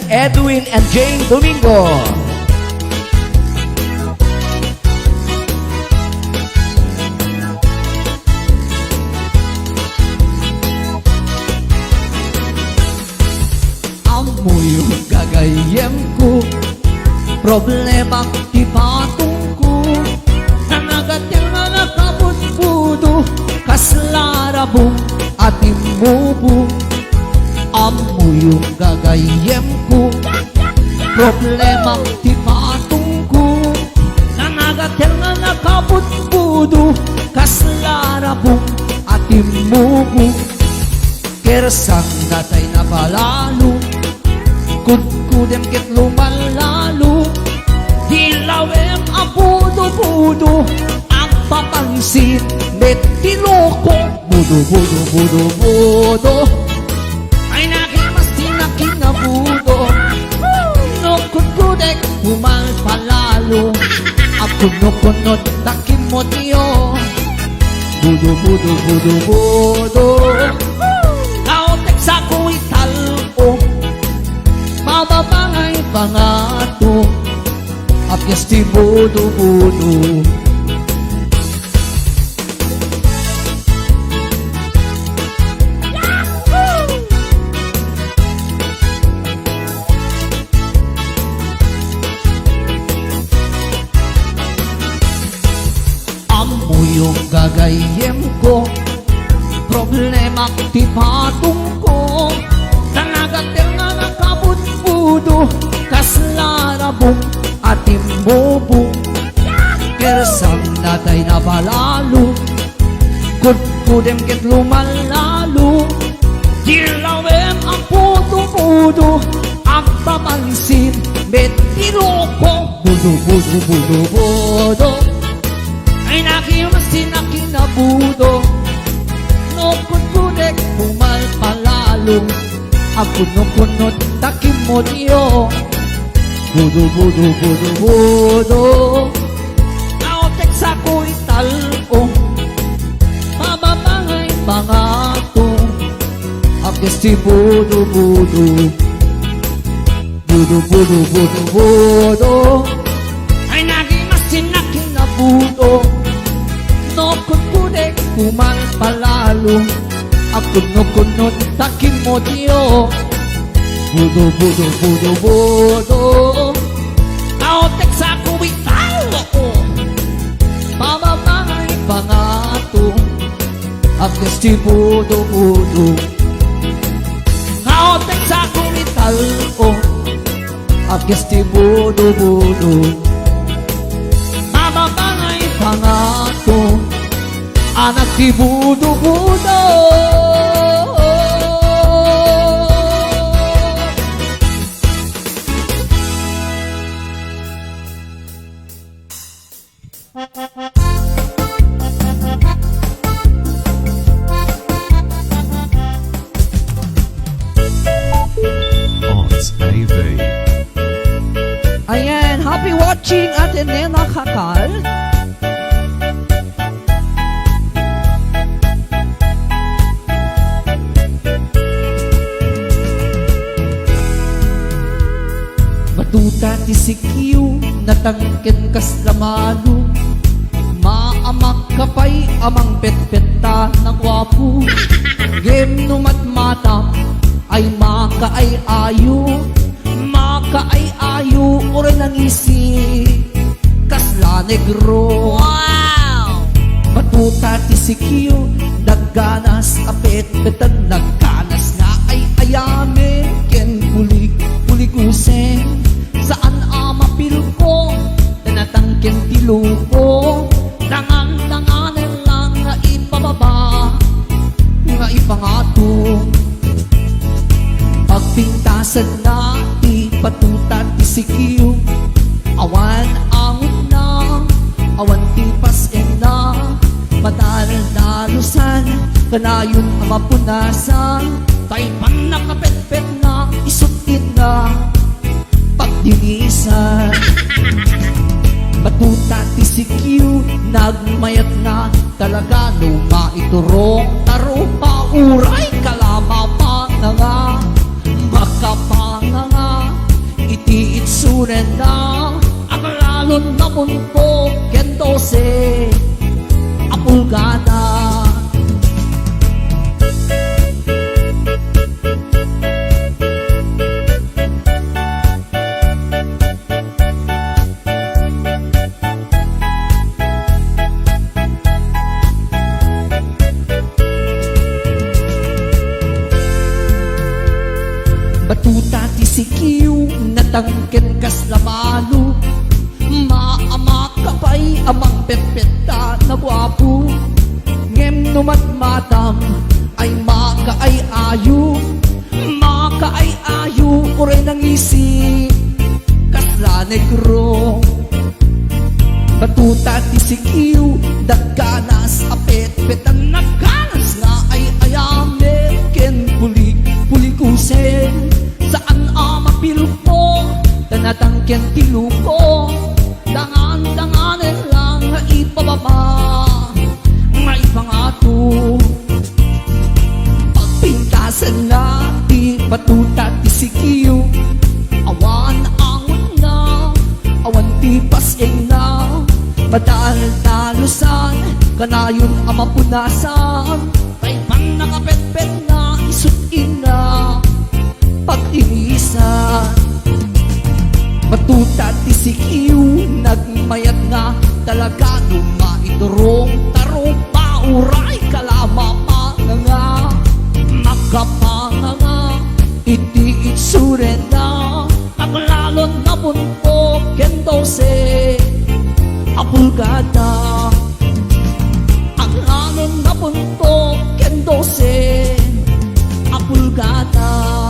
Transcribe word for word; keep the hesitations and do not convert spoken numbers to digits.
Edwin and Jane Domingo. Ammoyo gagayyemko, problemak ti patongko. Nanagatel nga nakabudbudo, kasla rabong a timmubo. Ammoyo gagayyemko, problemak ti patongko. Nanagatel nga nakabudbudo, kasla rabong a timmubo. Kersang natay napalalo, kudkudem ket lumallalo. Dilawem a budo-budo, agpapansin met ti loko. Budo, budo, budo, budo. Ay, nakimas ti nakinabudo. No kudkudek, pumalpalalo. Agkunot-kunot, takimotyo. Budo, budo, budo, budo. Kaotek sako ital-o. Mababangay pangato. Appias ti budo-budo. Ammoyo gagayyemko, problemak ti patongko. Nanagatel nga nakabudbudo, kasla rabong a timmubo. Kersang natay napalalo, kudkudem ket lumallalo. Dilawem a budo-budo, agpapansin met ti loko. Budo, budo, budo, budo. Ay, nakimas ti nakinabudo. No kudkudek, pumalpalalo. Agkunot-kunot, takimotyo. Budo, budo, budo, budo. Kaotek sako ital-o. Mababangay pangato. Appias ti budo-budo. Budo, budo, budo, budo. Ay, nakimas ti nakinabudo. No kudkudek, pumalpalalo. Agkunot-kunot, takimotyo. Budo, budo, budo, budo. Kaotek sako ital-o. Mababangay pangato. Appias ti budo-budo. Kaotek sako ital-o. Appias ti budo-budo. Mababangay pangato. Anak ti budo-budo. Arts A V. Ayan, happy watching, Ate Nena Kakal. Matuta ti sikyo, natangken kasla malo. Maamak ka pay a mangpetpetta, naguapo. Ngem no matmatam, ay makaay-ayo, makaay-ayo, uray nangisi. Kasla negro. Wow! Matuta ti sikyo, nagganas a petpetan, nagganas nga ay-ayamen ken kulig-, kuligusen. Saan a mapilko, ta natangken ti loko. Dangan-danganen lang nga ipababa, nga ipangato. Pagpintasenna ti patuta ti sikyo, awan angonna, awan ti pas-enna, madaldalusan, kanayon a mapunasan, tay pannakapetpetna, isut-itna, pagdinisan. Matuta ti sikyo, nagmayat nga talaga no maiturong ta rupa, uray ka la mapanganga, makapanganga, Renda, aglalon a punto ken dose a pulgada. Batuta ti sikiw, natangken kasla balo. Maamaka pay a mangpetpet ta naguapo. Ngem no madmadam ay makaay-ayo. Makaay-ayo uray nangisi kasla negro. Batuta ti sikiw, dagganas a petpetan, nagganas nga ay-ayamen ken pulig-puligusen. Saan a mapilko, ta natangken ti luko. Dangan-danganen lang nga ipababa, nga ipangato. Pagpintasenna ti batuta ti sikiw, awan angotna, awan ti pas-enna, madaldalusan, kanayon a mapunasan, tay pannakapetpetna, isut inna, pag-inisan. Batuta ti sikiw, nagmayat nga talaga no maiturong ta rupa uray kalama panganga. Makapanganga iti itsurana, aglalon a punto ken dose a pulgada. Aglalon a punto ken dose a pulgada.